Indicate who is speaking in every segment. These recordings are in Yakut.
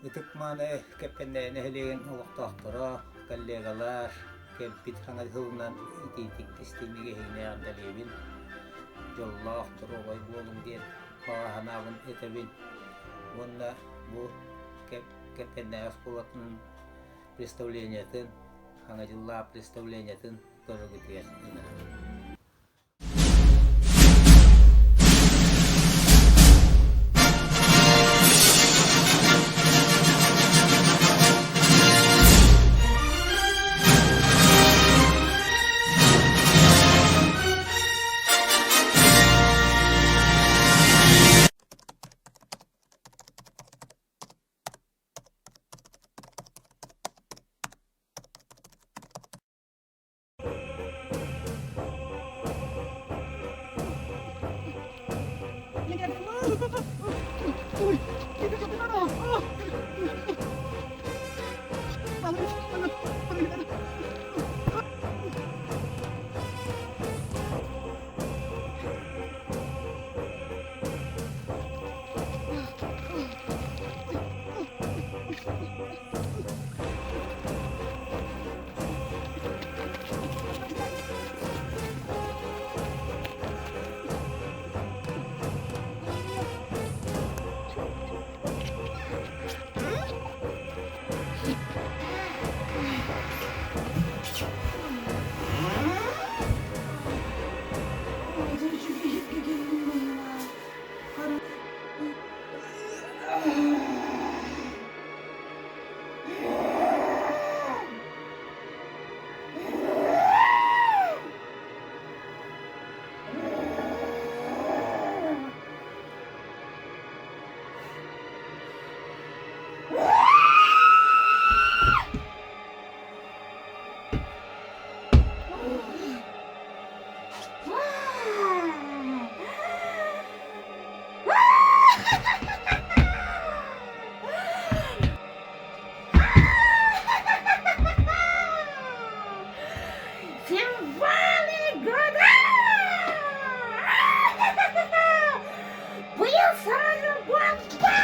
Speaker 1: Ытык-мааны Кэппэндээйи нэһилиэгин олохтоохторо, коллегалар, кэлбит саҥа сылынан итиитик истиҥник эһигини эҕэрдэлиибин. Дьоллоох, доруобай буолуҥ диэн баҕа санаабын этэбин. Уонна бу Кэппэндээйи оскуолатын представлениетын, Саҥа дьыллаах представлениетын көрөргүтүгэр ыҥырабын.
Speaker 2: Символы года! Быйыл саҥа буолла!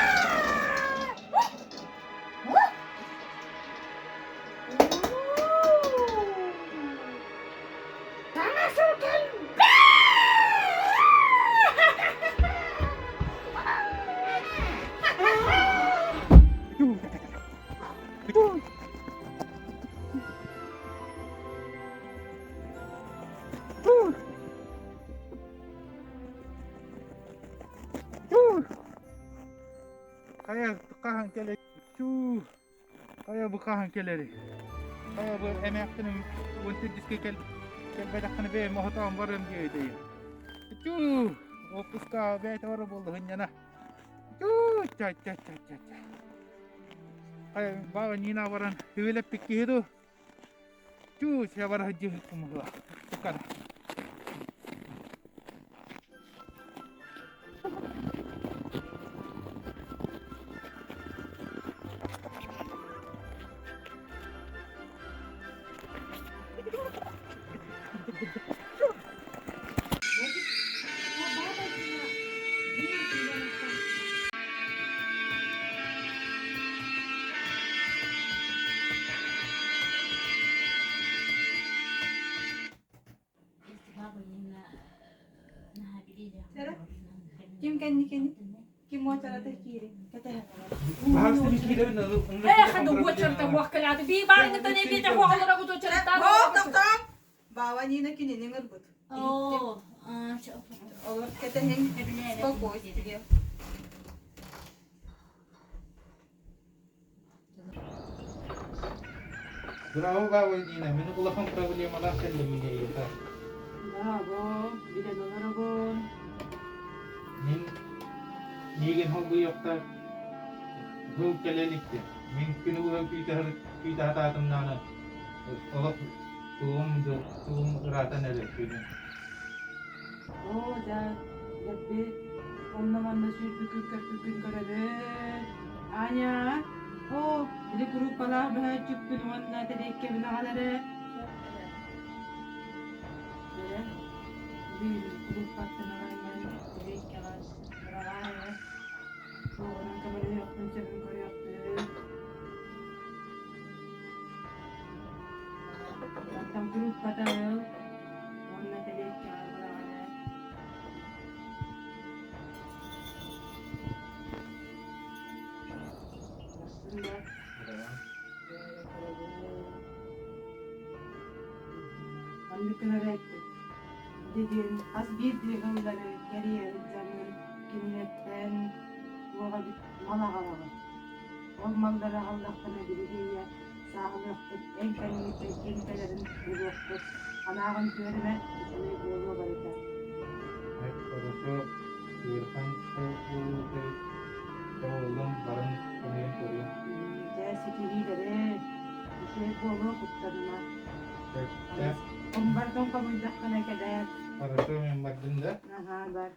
Speaker 2: Саҥа сыл кэлбит!
Speaker 3: Хайа хаһан кэлэ чуу хайа бу хаһан кэлэри хайа бу эмээхтиним уон төрдүскэ кэл кэлбэтэххинэ бэйэм оһотоон барыам диэбитэй чуу отпуска бэйэтэ бара буолла сынньана чуу ча ча ча ча ча хайа баҕа Нина баран үөлэппит киһи дуу чуу ча бара сылдьыһыккын быһыылаах туккана
Speaker 4: Ким кэнникини ким уочарата киири кэтэһэн Баба Нина кинини ыҥырбыт. Олор кэтэһиҥ спокойствие.
Speaker 3: Браво, Баба Нина, мин улахан проблемалаах кэллим эйиэхэ.
Speaker 4: Браво, билэн олоробун.
Speaker 3: Мин миигин холбуйуохтар бу кэлэ иликтин. Мин күнү быһа күүтэ сатаатым даҕаны олох тугум тугум ыраатан эрэр күнүм.
Speaker 4: Оо, дьэ, дьэбби, онно-манна сүүрбүккүн көппүккүн көрөбүн. Аня, оо, били курууппалаах мөһөөччүкпүн уонна тэриэккэбин аҕал эрэ. Эрэ, били курууппаттан аҕаллар, тэриэккэҕэ быраҕаа эрэ. Суоҕунан көмөлөһүөхпүн сөбүн көрүөхпүн. Букката ыл уонна тэлиэккэҕэ быраҕан эр. Барсын да Маннык гынара эппит. Диэн хас биирдии ыаллары кэрийэ сылдьаммын кинилэртэн туох эбит мал аҕалабын. Ол маллары аҕаллахпына биһиги ийэ сааһылыахпыт, эн кэнниттэн ким кэлэрин булуохпут, санааҕын түһэримэ, үчүгэй буолуо барыта.
Speaker 3: Хорошо, ыарахан буолуутай, оҕолорум баран көмөйөн көрүөм.
Speaker 4: Дьэ, ситиһиилэри, үчүгэй буолуо куттаныма. Хомбардын хомуйдаххына кэлээр.
Speaker 3: Хорошо, мен бардым да?
Speaker 4: Аһаа, бар.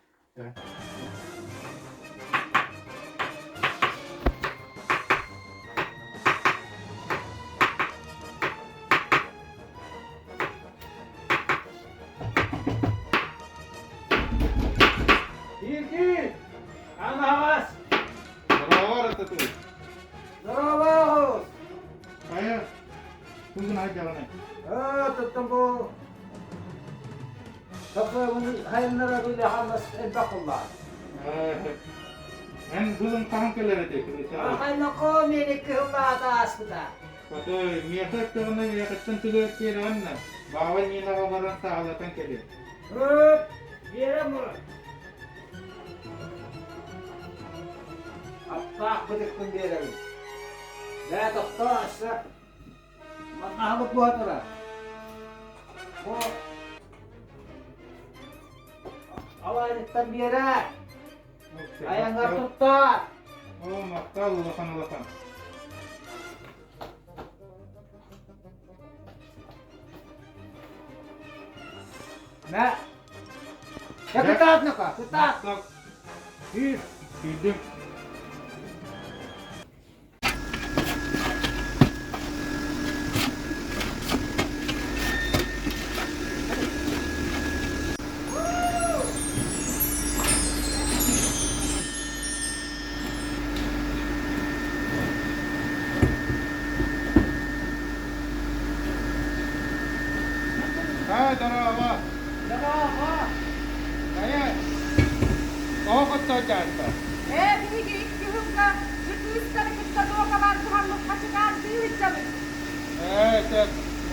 Speaker 1: Киир-киир! Анаҕас!
Speaker 3: Здорово, Рататуй!
Speaker 1: Здорово!
Speaker 3: Хайа, тугун айдаҕына?
Speaker 1: Ээ, туттум бу Хайыннара үлэ-хамнас элбэх буоллаҕа.
Speaker 3: Эн быһын хаһан кэлэр этэ
Speaker 1: Хайнакоо миэнэ кыһыллаата ааспыта.
Speaker 3: Хотой, миэхэ эттэҕинэ миэхэттэн тылыар киэрэҕин да, баава Нинаҕа баран саҕалатан кэлиэ.
Speaker 1: Өп, биэрэн мурун. Аптаах бытыкпын биэрэбин. Бээ тохтоо өссө. Маннаһабыт буһа турар. Бу алаадьыттан биэрээр. Айаҥҥар туттаар.
Speaker 3: Оо, махтал улахан улахан.
Speaker 1: Мэ. Я кытаат ну-ка, кытаат.
Speaker 3: Күүр. Күүрдүм. Haa, здорово!
Speaker 1: Здорово!
Speaker 3: Хайа, тоҕо хоттоочаатта?
Speaker 2: Ээ, биһиги икки сылга кыргызтары кытта дуогабар туһаммыт хачыгаардыы сылдьабыт.
Speaker 3: Ээ, сөп.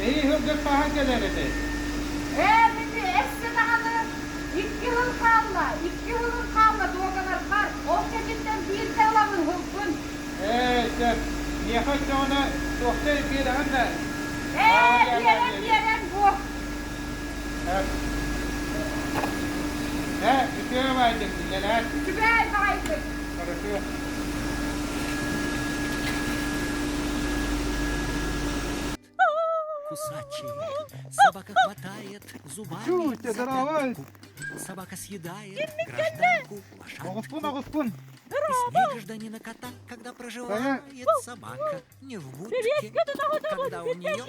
Speaker 3: Эһии сылдьар хаһан кэлэр этэй?
Speaker 2: Ээ, мини эссе даҕаны икки сыл хаалла, икки сылын хаалла дуогабарбар. Ол кэнниттэн биирдэ ыламын ылбын.
Speaker 3: Ээ, сөп. Миэхэ оччоҕуна туохта биэрэҕин да?
Speaker 2: Ээ, биэрэн, биэрэн буо.
Speaker 3: Ээ, үтүө баайдык, үлэлээн.
Speaker 2: Үчүгэй баҕайытык.
Speaker 3: Хорошо.
Speaker 5: Кусачий. Собака хватает зубами
Speaker 3: Чу, тебе
Speaker 5: за
Speaker 3: здорово.
Speaker 5: пятку. Собака съедает гражданку лошадку.
Speaker 3: Оҕуспун, оҕуспун.
Speaker 5: И смей гражданина кота, когда проживает собака не в будке, когда у нее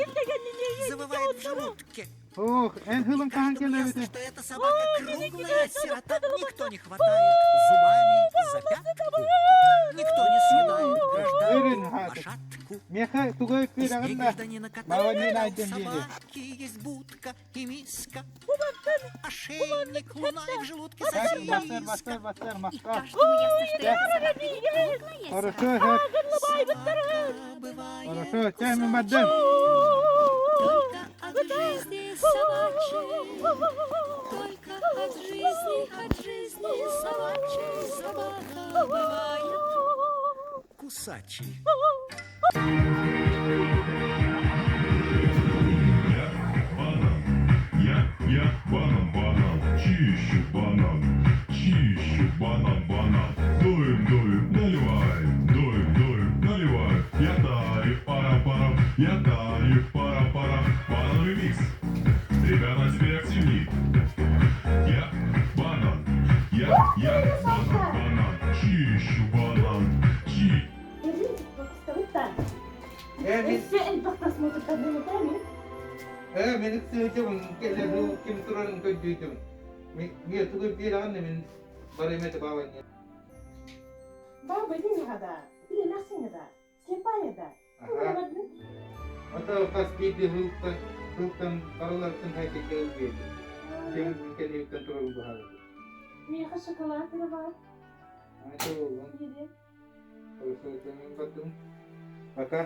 Speaker 5: завывает в желудке.
Speaker 3: Ох, эн хылын хаһан
Speaker 5: Каждому ясно,
Speaker 3: кэлэбите?
Speaker 5: что эта собака круглая сирота. Никто не хватает зубами за пятку. Никто не съедает
Speaker 3: Өрүн
Speaker 5: гражданку
Speaker 3: хааты.
Speaker 5: лошадку.
Speaker 3: Миэхэ тугай
Speaker 5: И смей
Speaker 3: кыыраҕын да?
Speaker 5: гражданина кота,
Speaker 3: Баба
Speaker 5: когда
Speaker 3: Нина
Speaker 5: у
Speaker 3: дьэн диэри.
Speaker 5: собаки есть будка и миска. Ошейник, луна и в желудке
Speaker 3: Бастар,
Speaker 5: сосиска.
Speaker 3: бастар, бастар,
Speaker 6: И
Speaker 3: махтал.
Speaker 6: каждому ясно, что эта собака не круглая
Speaker 3: Хорошо,
Speaker 6: сирота.
Speaker 3: сөп.
Speaker 5: Собака бывает
Speaker 3: Хорошо, чай мен бардым.
Speaker 6: Только от жизни собачьей, только от жизни собачьей собака бывает.
Speaker 5: кусачий.
Speaker 7: Я банан, я банан, банан, чищу банан, чищу банан, банан. Дуем, дуем, наливаем, дуем, дуем, наливаем. Я таю, пара, пара, я таю, пара, пара, банановый микс. Ребята, теперь активней. Я банан, я банан, банан, чищу банан, чи.
Speaker 3: Ээ, мин
Speaker 2: Өссө элбэх просмотрдарбын
Speaker 3: ээ, мин ыксыытым, кэлэр ким турарын көрдүүтүм. Миэ тугай биэрэҕин да мин барыам этэ баба Нина.
Speaker 2: Баба Нина да, или Насина да, слепая да.
Speaker 3: Аха. Ото хас биирдии сылтан Сылтан барыларыттан хайдыйга биэрдим. Ким кэлиэхтэн турарын быһаарбыт.
Speaker 2: Миэхэ шоколад эрэ баар.
Speaker 3: Аны буоллун.
Speaker 2: Биэриэм.
Speaker 3: Бардым. Пока.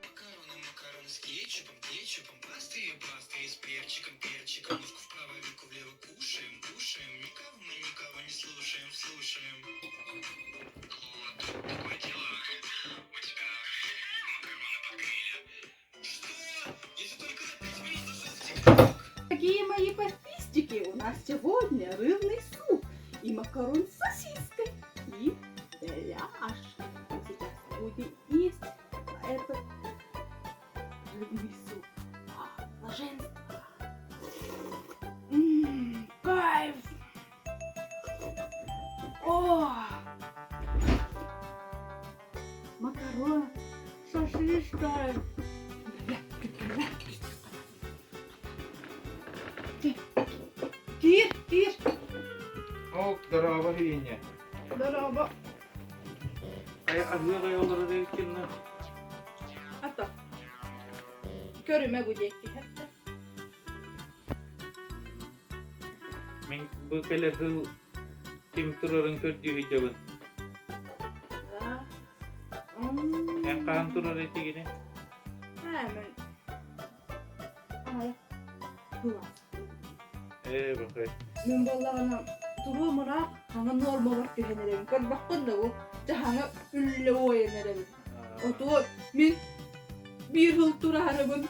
Speaker 5: Макароны, макароны с кетчупом, кетчупом, простые, простые, с перчиком, перчиком. Ножку вправо, вилку влево, кушаем, кушаем. Никого мы никого не слушаем, слушаем. Алло, тут такое дело. У тебя макароны подгорели. Что? Я же только на 5 минут зашел в ТикТок.
Speaker 8: Дорогие мои подписчики, у нас сегодня рыбный суп и макарон с сосиской и беляш. Мы сейчас будем есть этот рыбный суп. А, блаженство. М-м, кайф! О! Макарон с сосиской. Киир, киир.
Speaker 3: Ок, дорообо Иня.
Speaker 8: Дорообо.
Speaker 3: Ай, аһыаҕай олорор эбиккин
Speaker 8: Ата. Көрүмэ бу диэки хэттэ.
Speaker 3: Мин бу кэлэр сыл ким турарын көрдүү сылдьабын. Эн хаһан турар этигини?
Speaker 8: Hemen. Ay. Кылаас.
Speaker 3: Ээ, бахай.
Speaker 8: Мин буоллаҕына туруом ыраах хаҥа нуормабар түһэн эрэбин. Көрбөххүн да бу дьаһаҥа үллэ уойан эрэбин. Отуо мин биир сыл тураарыбын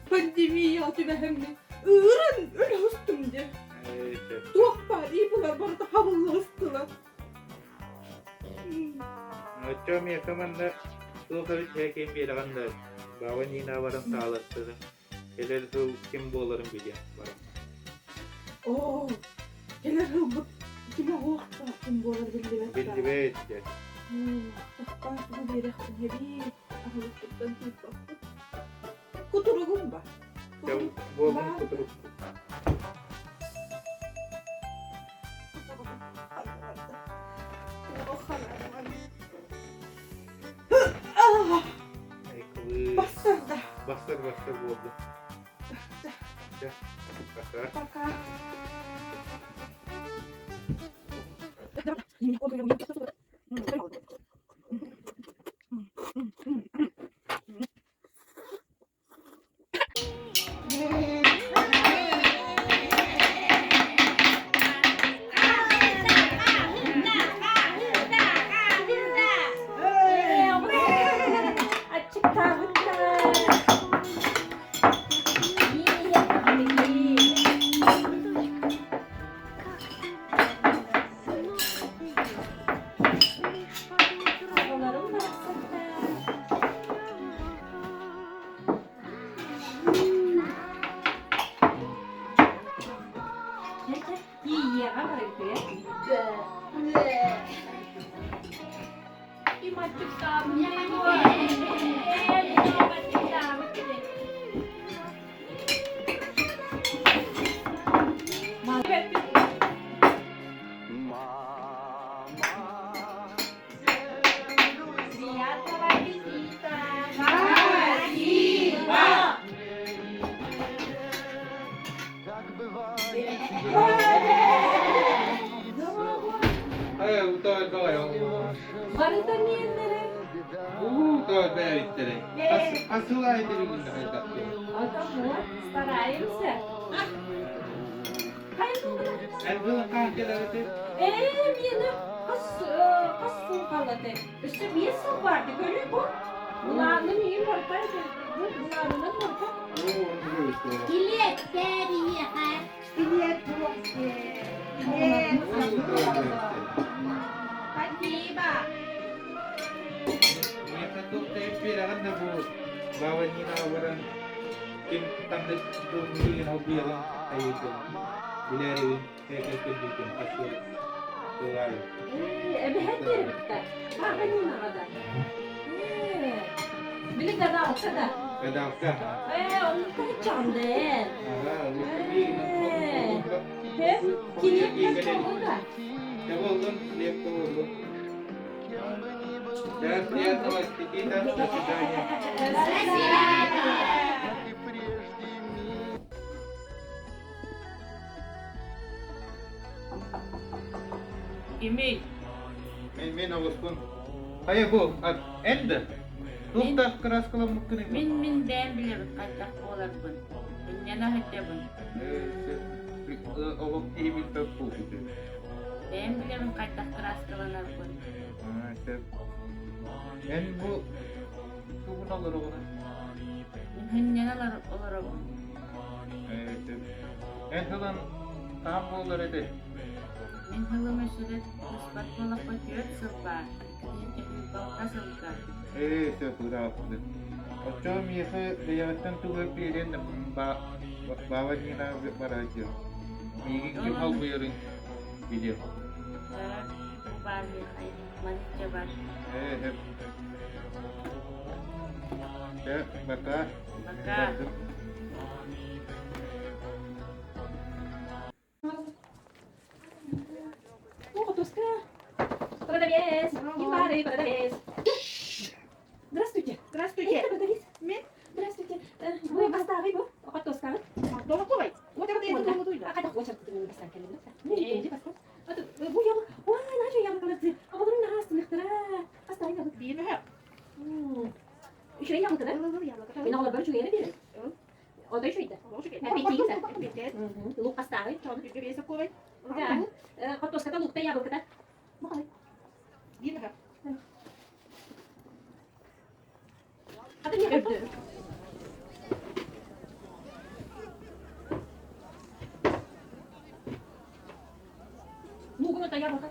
Speaker 8: пандемияҕа түбэһэммин ыыран өлө устум дьэ.
Speaker 3: Ээ, сөп.
Speaker 8: Туох баар ипылар барыта хабылла ыстылар.
Speaker 3: Оччо миэхэ манна туох эбит һээкин биэрэҕин да баба Нина баран таалаттыгын. Кэлэр сыл ким буоларын билиэм баран.
Speaker 8: Оо, кэлэр сылбыт кимэ оһуохтаах ким буолар биллибэт.
Speaker 3: Биллибэт дьэ.
Speaker 8: Тохтоон тугу биэрэхпин эбии аһылыкпыттан тыыппаппыт. Кутуругум ба.
Speaker 3: Буолун кутурук.
Speaker 8: Бастар да.
Speaker 3: Бастар бастар буолду. Чэ, пока.
Speaker 8: Пока. Оҕолорум барахсаттар. Ийиэҕэ барыгытыгар. Приятного аппетита!
Speaker 1: Спасибо!
Speaker 3: Хайа, утоой
Speaker 2: Барыта миэннэрэ.
Speaker 3: Уу, той бэйэбиттэрэй. Асылай диригин хайдахтый.
Speaker 2: А вот, стараемся.
Speaker 3: Эн кылын хаан кэлэрити?
Speaker 2: Ээ, миэнэ хас хас сыл хааллата. Өссө 5 сыл баар көрүү бу. Былааным иин барта, бу былаанынан барта.
Speaker 3: Уу, onu görüştü.
Speaker 6: Билет бэриэхэ.
Speaker 4: Билет Билет.
Speaker 2: Спасибо.
Speaker 3: Миэхэ туох да биэрэҕин да бу Баба Нина баран ким тамда туох албыйаҕын айыытын билээрибин кэлбитин хасыл тылаайы.
Speaker 2: Ээ, эбэһээт биэрбиттэ. Баба Нинаҕа да. Ээ, били гадалка да.
Speaker 3: Гадалка.
Speaker 2: Ээ, оннук таһыччаҕын да ээ.
Speaker 3: Ага,
Speaker 2: Ээ, килиэп да.
Speaker 3: Болдун, хлеб да болдун. Всем приятного аппетита. До свидания.
Speaker 9: Кимий?
Speaker 3: Мен мен оҕуспун. Хайа бу, эн да? Туохтаах кырааскаламмыккын
Speaker 9: Мин мин бэйэм билэбин хайдах буоларбын. Инньэни сылдьабын.
Speaker 3: Олох киһи билбэт буолбут.
Speaker 9: Бэйэм билэбин хайдах кырааскаланарбын.
Speaker 3: Сөп. Эн бу тугун олороҕун?
Speaker 9: Мин сынньана олоробун.
Speaker 3: Сөп. Эн ылан хаһан буолар этэ?
Speaker 9: Мин сылым өссө түспэт буоллахха түөрт сыл баар, иккитин сылга.
Speaker 3: Ээ, сөп ырааппыт. Оччоҕо миэхэ бэйэҕиттэн тугу биэриэн баба Нина барааччы. Миигин ким холбуйарын билиэм.
Speaker 9: Бу баар миэхэ манча бар.
Speaker 3: Ээ, сөп. Чэ, пока.
Speaker 9: Пока.
Speaker 8: Тоска. Продавец. Гитары, продавец. Здравствуйте.
Speaker 10: Здравствуйте.
Speaker 8: Это продавец.
Speaker 10: Мен.
Speaker 8: Здравствуйте. Вы поставы, бу? Тоска.
Speaker 10: Дома Вот это я думаю,
Speaker 8: А когда хочешь, ты не бастан келин. Не, не бастан. А тут бу яблок. Ой, начо яблокаларды. А вот на астын ихтара. Астан яблок.
Speaker 10: Бир
Speaker 8: Үчүгэй яблоко, да?
Speaker 10: Яблоко.
Speaker 8: Мен оҕолор үчүгэй эрэ биэрэр. Ото үчүгэй да. Эппиттиигин да. Лук астааҕый. Да. Хортуоската лукта яблокота. Бу
Speaker 10: Бир
Speaker 8: Хата не Лугун это яблоко.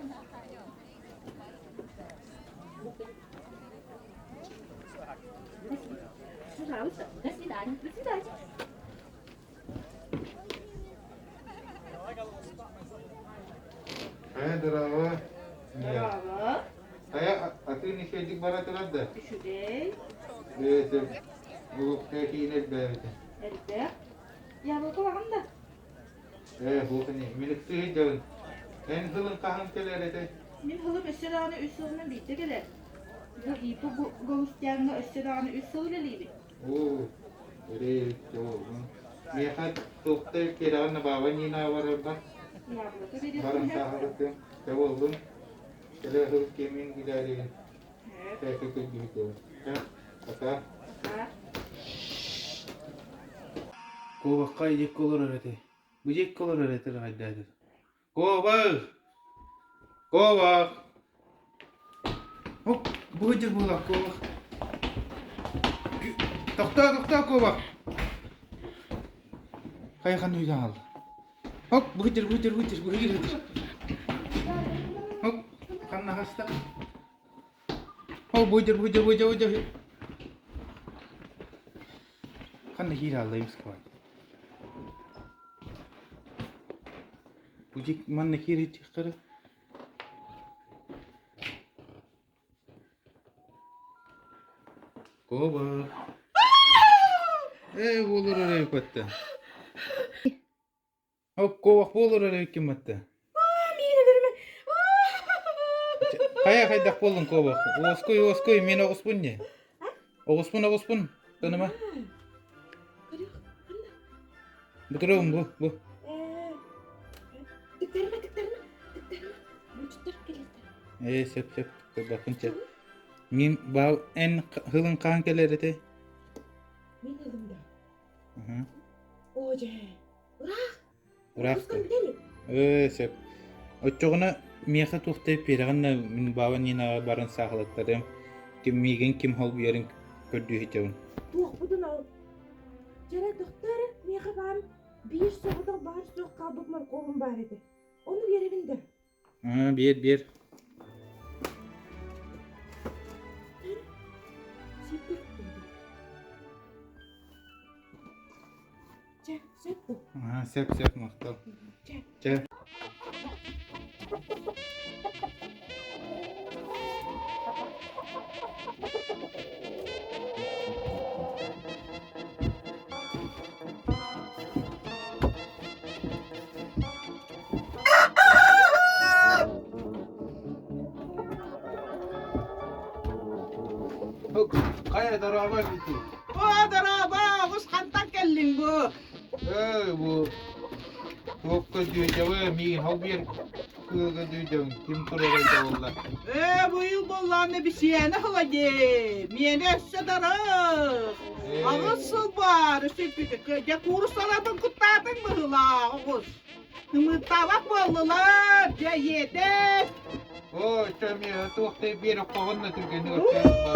Speaker 8: Пожалуйста. До свидания. До свидания.
Speaker 3: Хайа, здорово.
Speaker 10: Здорово.
Speaker 3: Хайа, а ты не шедик бара турар да?
Speaker 10: Үчүгэй.
Speaker 3: Ээ, булукка киин элбээбитэ.
Speaker 10: Элбэх. Яблоко барам да.
Speaker 3: Ээ, буукани, мин ыксыы сылдьабын. Эн сылын хаһан кэлэр этэ?
Speaker 10: Мин сылым өссө даҕаны үс сылынан биирдэ кэлэр. Бу ИП Галустяҥҥа өссө даҕаны үс сыл үлэлиибин.
Speaker 3: Оо, эрэй буоллун. Миэхэ туохта кирэҕин баба Нина барарбар
Speaker 10: Яблоко
Speaker 3: баран
Speaker 10: биэриэхпин
Speaker 3: сааһырытыам. Тэ буоллун. Кэлэ сыл кимин билээригин. Тэкэ көрдүбүт. Пока.
Speaker 10: Пока.
Speaker 3: Куобахха дьиэккэ олорор этэ. Бу дьиэккэ олорор этэ хайдаатыр. Куобах! Куобах! Оп, бу сылдьар буолаах куобах. Тохтоо, тохтоо, куобах! Хайахан үйден алды. Хоп, бу сылдьар, бу сылдьар, бу сылдьар, бу сылдьар. Хоп, ханна хаста? О, бу сылдьар, бу сылдьар, бу сылдьар, бу сылдьар. Ханна киирэ алла имскабай. Бу дьик манна киирэ Куобах. Ээ, буолар эрэ көттө. Оп, куобах буолар эрэ ким этте. Хайа хайдах буоллун куобах? Уоскуй, уоскуй, мен оҕуспун не? Оҕуспун, оҕуспун. Тыныма. Бутуруум бу, бу.
Speaker 8: Тиктерме, тиктерме, тиктерме. Булчуттар кэлиэхтэр.
Speaker 3: Ээ, сөп, сөп, бакын чэ. Мин бал эн хылын хаан кэлэр этэ.
Speaker 8: Мин ылым да. Оо, дьэ. Ыраах.
Speaker 3: Ыраах. Ээ, сөп. Оччоҕуна миэхэ туохтай пиэрэҕин да мин баба Нинаҕа баран саахалаттарыам. Ким миигин ким холбуйарын көрдүү сылдьабын.
Speaker 8: Туохпутун ол. Дьэрэ, тохтоо эрэ, миэхэ баар биир соҕотох баар суох хаалбыт моркуобум баар этэ. Ону биэрэбин да.
Speaker 3: Аа, биэр, биэр.
Speaker 8: Чэ, сөп бу.
Speaker 3: Аа, сөп, сөп, махтал.
Speaker 8: Чэ.
Speaker 3: Чэ. Хайа дорообо эбити.
Speaker 8: О, дорообо, оҕус хантан кэллиҥ бу?
Speaker 3: Эй, бу туохка дьүөдьэбэ миигин ол биэр кыылга дьүөдьэбин ким турарай да буолла.
Speaker 8: Ээ, быйыл буоллаҕына бисиэнэ ыла дии. Миэнэ өссө дарых. Аҕыс сыл баар, өссө дьэ кууруссаларбын куттаатыҥ быһыылаах оҕус. Ымыыттаабат буоллулар, дьэ ийэтэ.
Speaker 3: Оо, чэ, туох да биэрэ хоҕонно түргэнник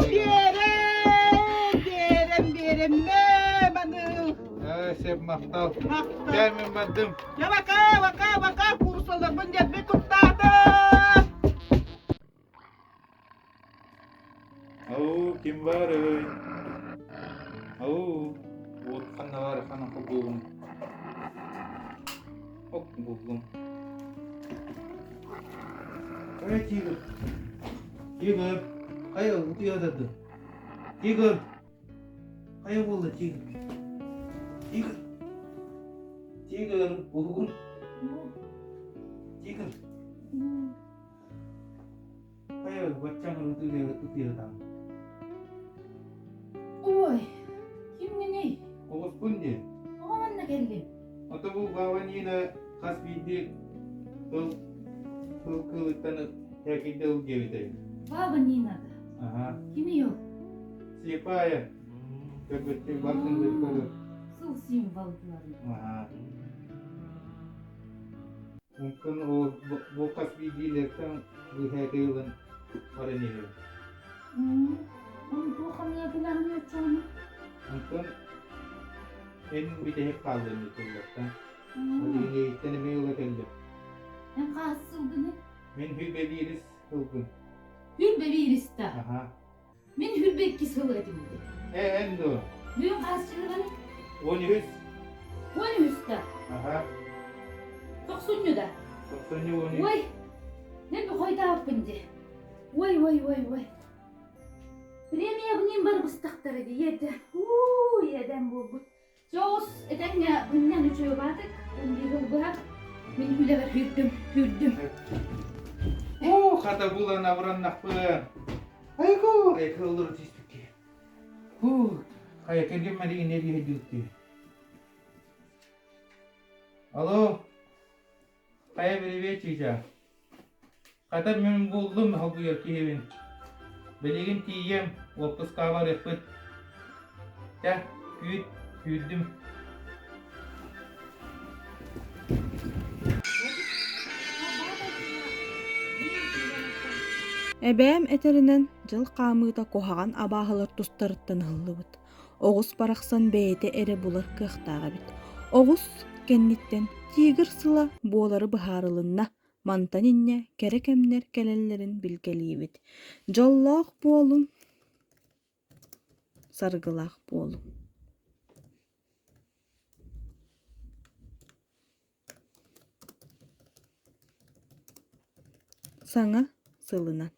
Speaker 8: Биэрэн, биэрэн, биэрэммэ, маны.
Speaker 3: Ээ, сеп махтал. Махтал. Дьэ, мин бардым.
Speaker 8: Дьэ, бака, бака, бака, курсаларбын дьэрби куттаата.
Speaker 3: Ау, ким баарый? Ау, уот ханна баар ханан холбуубун? Ок, буллум. Эй, тигр! Тигр! Хайа, утуйа сатардын. Тигр! Хайа буолла, тигр? Тигр! Тигр, уһугун. Тигр! Хайа, баччаҥ ытыйатаҥ.
Speaker 9: Ой, кимҥиний?
Speaker 3: Оҕуспун дии.
Speaker 9: Тоҕо манна кэллиҥ?
Speaker 3: Ото бу Баба Нина хас биирдии тыл тыл кыылыттан һээкийдэ ыл диэбитэй.
Speaker 9: Баба Нина да?
Speaker 3: Аха.
Speaker 9: Кимий ол?
Speaker 3: Слепая. Көрбөттүү бардын көрөр.
Speaker 9: Сыл символдарын.
Speaker 3: Аха. Онтон ол бу хас биирдиилэртэн быыһаакый ылан баран иһэр.
Speaker 9: Эн туох хамыйа кэлэҕиний оччоҕуна?
Speaker 3: Онтон эн бүтэһик хааллын тыллартан. Ол иһин эмиэ ыла кэллим.
Speaker 9: Эн хаас сылгыны?
Speaker 3: Мин хүрбэ биирис сылгын.
Speaker 9: Хүрбэ биириста?
Speaker 3: Аха.
Speaker 9: Мин хүрбэ икки сыл этим ди.
Speaker 3: Э, эн дуо?
Speaker 9: Бүгүн хас жылыгын?
Speaker 3: 13.
Speaker 9: 13 да?
Speaker 3: Аха.
Speaker 9: Тохсунньу да?
Speaker 3: Тохсунньу 13.
Speaker 9: Ой, мен бухойдааппын ди. Ой, ой, ой, ой. Премиябынын бар быстахтара ди, еді. Уу, еден буолбут. Соус этэҥҥэ мунньан үчүгэй баатык, умньугул быһа мин үлэбэр сүүрдүм, сүүрдүм.
Speaker 3: Оо, хата булан абыраннахпын. Айгу, айгу олору тииспикки. Хуу, хайа кэргэн мэлигин эриэһэйдиутти. Алло, хайа привет, чича. Хата мин буллум холбуйар киһибин. Билигин тиийиэм, уоппускаҕа барыахпыт. Чэ, күүт, күүрдүм.
Speaker 11: Эбээм этэринэн, дьыл хаамыыта куһаҕан абааһылар тустарыттан ыһыллыбыт. Оҕус барахсан бэйэтэ эрэ булар кыахтаах эбит. Оҕус кэнниттэн тигр сыла буолары быһаарылынна. Мантан инньэ кэрэ кэмнэр кэлэллэрин билгэлиибит. Дьоллоох буолуҥ, саргылаах буолуҥ. Саҥа сылынан.